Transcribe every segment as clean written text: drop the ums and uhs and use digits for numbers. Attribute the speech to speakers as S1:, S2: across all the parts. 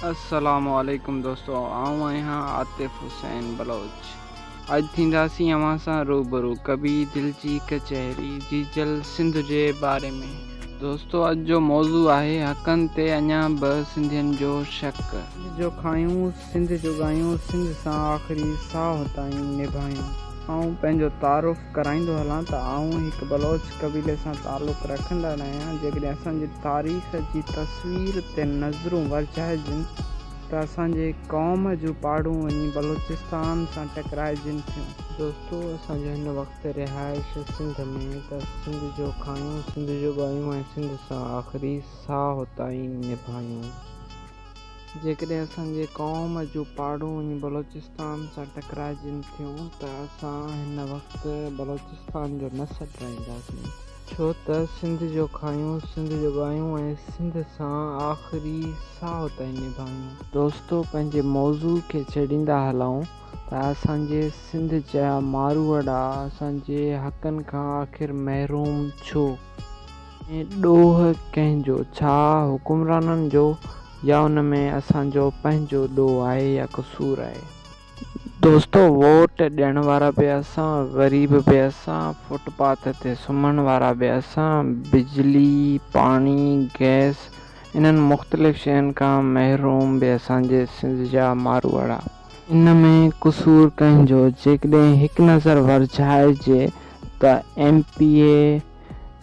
S1: السلام عليڪم دوستو آئون آهيان عاطف حسين بلوچ اڄ ٿينداسين اوهان سان روبرو ڪبي دل جي ڪچهري جيجل سنڌ جي باري ۾. دوستو اڄ جو موضوع آهي حقن تي اڃا به سنڌين جو شڪ. سنڌ جو کايون سنڌ جو ڳايون سنڌ سان آخري ساهه تائين نڀايون. آئون پنهنجو تعارف ڪرائيندو هلان ته آئون هڪ بلوچ قبيلي سان تعلق رکندڙ آهيان، جيڪڏهن اسان جي تاريخ جي تصوير تي نظرون ورجائجن ته اسان جي قوم جون پاڙون وڃي بلوچستان سان ٽڪرائجن ٿيون. دوستو اسان جو هن وقت رهائش سنڌ ۾ ته سنڌ جو کايون، سنڌ جو ڳايون ۽ سنڌ سان آخري ساهه تائين نڀايون. جيڪڏهن اسان جي قوم جون پاڙون وڃي بلوچستان سان ٽڪرائجن ٿيون ته اسان هن وقت بلوچستان جو نه سڏرائينداسين. ڇو ته سنڌ جو کايون، سنڌ جو ڳايون ۽ سنڌ سان آخري ساهه تائين نڀايون. دوستو پنهنجي موضوع کي ڇيڙيندا هلون ته اسان جي سنڌ جا ماروئڙا اسان جي حقن کان آخر محروم ڇو؟ ۾ ڏوهه ڪنهن جو؟ ڇا حڪمرانن جو يا ان ۾ اسان جو پنهنجو ڏوهه آهي يا قصور آهي؟ دوستو ووٽ ڏيڻ وارا به اسان، غريب به اسان، فٽ پاٿ تي سمهڻ وارا به اسان، بجلي، پاڻي، گئس انهن مختلف شين کان محروم به اسان جي سنڌ جا ماروئڙا. ان ۾ قصور ڪنهن جو؟ جيڪڏهن هڪ نظر ورجائجي ته M P A,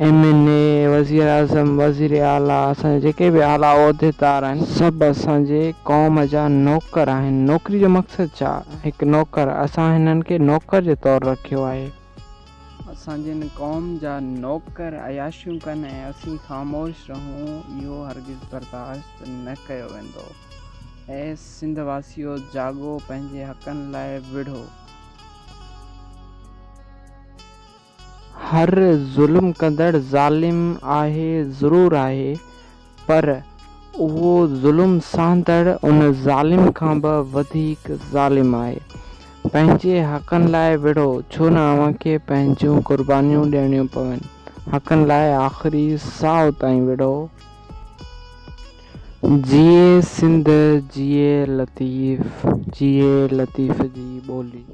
S1: M N A, وزيراعظم، وزير اعليٰ، اسان جا جيڪي به اعليٰ عهديدار آهن، سڀ اسان جي قوم جا نوڪر آهن، نوڪري جو مقصد ڇا؟ هڪ نوڪر، اسان هنن کي نوڪر جي طور رکيو آهي. اسان جي هن قوم جا نوڪر عياشيون ڪن ۽ اسين خاموش رهون، اهو هرگز برداشت نه ڪيو ويندو. اي سنڌ واسيو جاڳو، پنهنجي حقن لاء وڙهو. هر ظلم ڪندڙ ظالم آهي ضرور آهي پر اهو ظلم سهندڙ ان ظالم کان به وڌيڪ ظالم آهي. پنهنجي حقن لاء وڙهو ڇو نه اوهان کي پنهنجون قربانيون ڏيڻيون پون. حقن لاء آخري ساهه تائين وڙهو. جيئي سنڌ جيئي لطيف جيئي لطيف جي ٻولي.